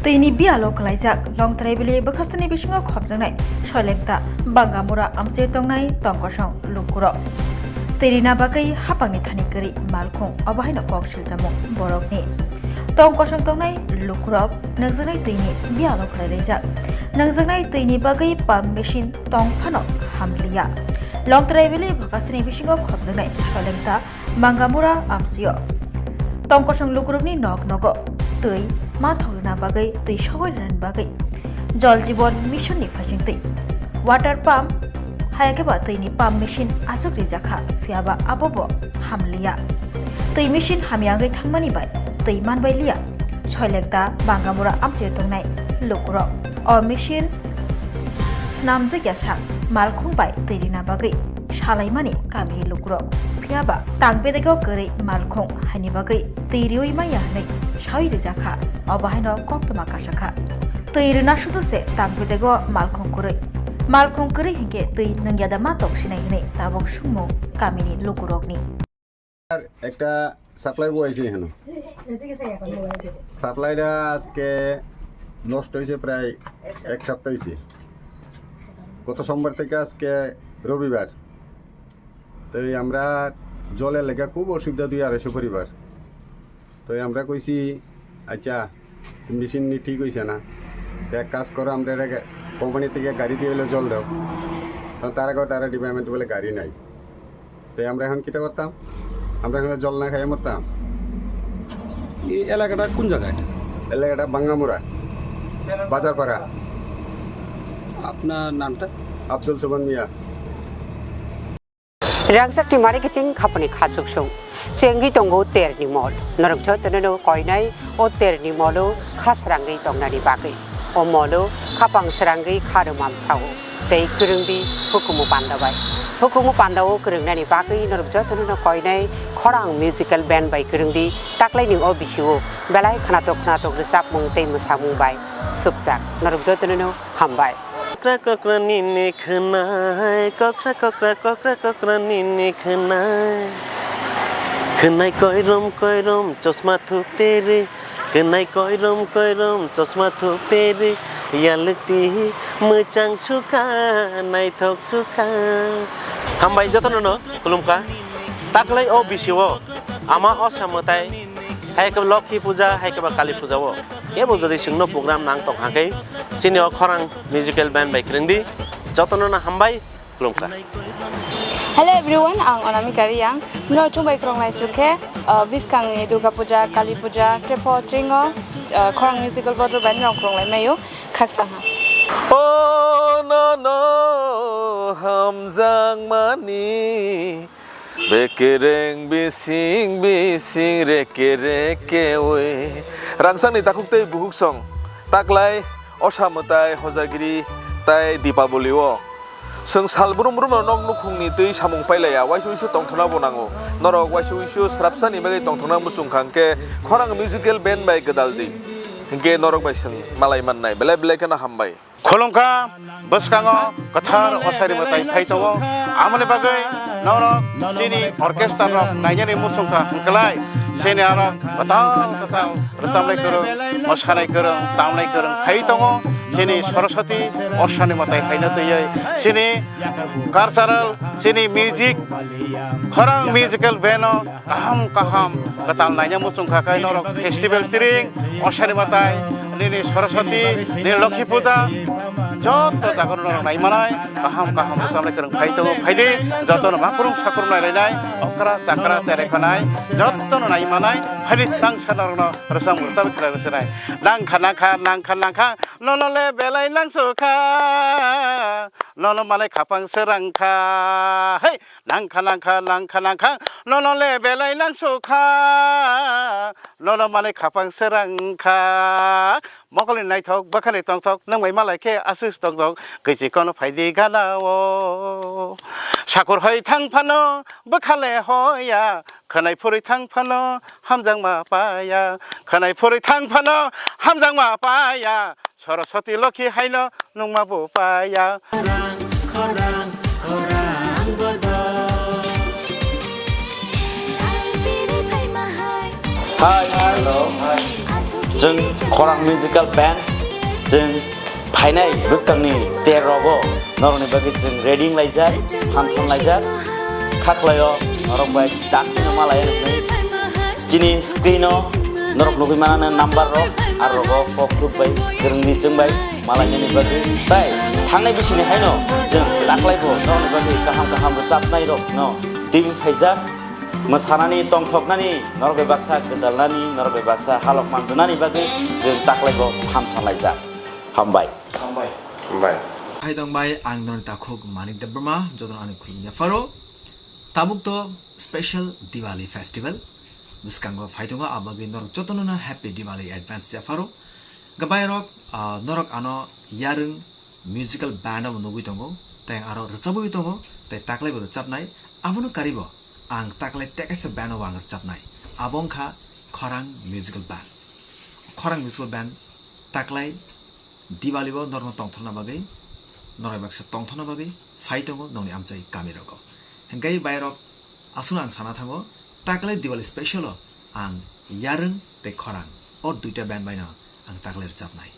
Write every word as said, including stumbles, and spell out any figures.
Twini biyalo kwlaijak Longtrai Valley bwkhasteni bisingo khopjaknai Soilengta Bangamura amchwi tongnai tongkosong lukurok. Twi rina bagwi hapangni thani kwrwi malkhung, obo haino kok siljamung borokni. Tongkosong tongnai lukurok nangjaknai twini biyalo kwlailaijak. Nangjaknai twini bagwi pump machine tong phano hamliya. Longtrai Valley bwkhasteni bisingo khopjaknai Soilengta Bangamura amchwio tongkosong lukurokni nok nogo twi manthok rwna bagwi, twi sogwi rwnani bagwi Jal Jeevan Mission ni phaisingtwi water pump, hayakhe ba twini pump machine achuk rijak kha, phiyaba abobo hamliya. Twi machine hamya wngwi thangmani bai twi manbai liya Soilengta Bangamura amchwio tongnai lukurok. O machine swnamjakya sak malkhung bai twi rina bagwi salaimani kamini lukurok. Phiyaba tang bedego kwrwi malkhung haini bagwi twi riwi manya hwnwi sawi rijak kha, obo haino koktwma kasa kha. Twi rwna sudo se tang bedego malkhung kwrwi. Malkhung kwrwi hinkhe twi nwngyada ma tong sinai hwnwi tabuk sungmung kamini lukurokni. একটা সাপ্লাই বইছে এখানে। সাপ্লাইটা আজকে নষ্ট হয়েছে প্রায় এক সপ্তাহ হয়েছে। গত সোমবার থেকে আজকে রবিবার। তো এই আমরা জলের লেগে খুব অসুবিধা, দুই আড়াইশো পরিবার। তো এই আমরা কইছি, আচ্ছা, মেশিন নিয়ে ঠিক হয়েছে না, তো এক কাজ করো, আমরা এটা কোম্পানি থেকে গাড়ি দিয়ে হলে জল দাও। তো তারা কয় তারা ডিপার্টমেন্ট বলে গাড়ি নাই। তাই আমরা এখন কিতা করতাম? আমরা এখন জল না খাইয়া মরতাম। এই এলাকাটা কোন জায়গা এটা? এলাকাটা বাঙ্গামুড়া, বাজারপাড়া। আপনার নামটা? আব্দুল সোবান মিয়া। Rangchak ni mari kiching khapani khachuksung. Chengwi tongo terni mol. Norok jotono no koinai o terni molo khasrangwi tongnani bagwi. O molo khapang srangwi kharumam sao. Tei kwrwngdi hukumu panda bai. Hukumu panda o kwrwngnani bagwi norok jotono no koinai khorang musical band bai kwrwngdi taklaini o bisio belai khnatok khnatok rwchapmung tei mwsamung bai supjak. Norok jotono no hambai. Kokra kokra nini khwnai, kokra kokra kokra kokra nini khwnai. Khwnai koirom koirom chosma thupere, khwnai koirom koirom chosma thupere, yalukti mwchang sukha, naithok sukha. Hambai jotono no khulumkha. Taklai o bisio ama o samwtai hai khe Lokhi puja hai khe ba Kali puja o. Kebo jodi chwngno program nang tong hakhe chini o khorang musical band bai kwrwngdi. Jotono no hambai, khulumkha. Hello everyone, ang Onamika Riyang. Mino chumbai krong lai chukhe, uh, biskang ni Durga Puja, Kali Puja, trepo tringo, uh, khorang musical board bai nong krong lai mayo, khaksa ha. O nono hamjakmani Bekereng bising bising reke reke oi. Rangsangni takhuk tei bukhuk song. Taklai osa mwtai hojagiri tai Dipaboli o. Chwng sal brum brum no nok nukhung ni twi samung pailaiya, waisa uisu tongthokna bo nango. Norok waisa uisu srapsa ni bagwi tongthokna muchung kha hwnkhe khorang musical band bai gwdal di. Hwnkhe norok bai chwng malai mannai. Belai belai kheno hambai. Khulumkha, bwskango kwthar osari mwtai phai tongo. Amoni bagwi norok chini orchestra rok nainani muchungkha hwnkhlai chini aro kwtal kwtal rwchabnai kwrwng, mwsanai kwrwng, tamnai kwrwng phai tongo. Chini Saraswati osani mwtai haino twiwi chini cultural, chini music, khorang musical band o kaham kaham kwtal naina muchung kha khe norok festival tring osani mwtai nini Saraswati nini Lokhi puja joto jaga norok nai manai kaham kaham bwchamlai kwrwng phai tongo phaidi jotono makhurung sakhurung nai lainai okra chakra cherai khonai jotono nai manai phaidi tangsa norokno rwchap rwchap khlai rwchapnai nangkha nangkha nangkha nangkha nono le belai nangsukha nono manai khapang srangkha hei. Nangkha nangkha nangkha nangkha nono le belai nangsukha nono manwi khapang srangkha mokolni naithok bwkhani tongthok nwng bai malai khe aswk tongthok kwichi kono phaidi gana o sakur hoi thang phano bwkha le hoya khwnai phurwi thang phano hamjakma paya khwnai phurwi thang phano hamjakma paya Saraswati Lokhi haino nungma bo paya. Hi, hello. Chwng Khorang Musical Band, chwng phainai bwskangni ter rogo norokni bagwi chwng ready wnglaijak, phanthon laijak, kha khlaio norok bai dakti no malai nuknai. Chini screen o norok nugwi manana number rok, ar rogo kok tuk bai kwrwngni chwng bai malainani bagwi. Tai thangnai bisini haino chwng taklaibo norokni bagwi kaham kaham rwchapnai rok no twiwi phaijak. Mwsanani, tongthoknani, norok bai baksa gwdalnani, norok bai baksa halok manjunani bagwi chwng taklaibo phanthon laijak. Hambai. Hambai. Hambai. Hai tong bai, ang norok takhuk Manik Debbarma, jotono ani khulumya pharo. Tabuk to special Diwali festival. Bwskango phai tongo, abagwi norok jotono no happy Diwali advance ya pharo. Gabai rok, ah, norok ano yarwng musical band o nugwi tongo, tei aro rwchabwi tongo, tei taklaibo rwchabnai. Abono karibo ang taklai tekaisa band o ang rwchabnai. Abo wngkha Khorang Musical Band. Khorang Musical Band taklai Diwali bo norokno tongthokna bagwi, norok baksa tongthokna bagwi phai tongo nongni amchai kami rogo. Hingkai bai rok aswkno ang sana thango, taklai Diwali special o ang yarwng tei khorang o duita band bai no ang taklai rwchabnai.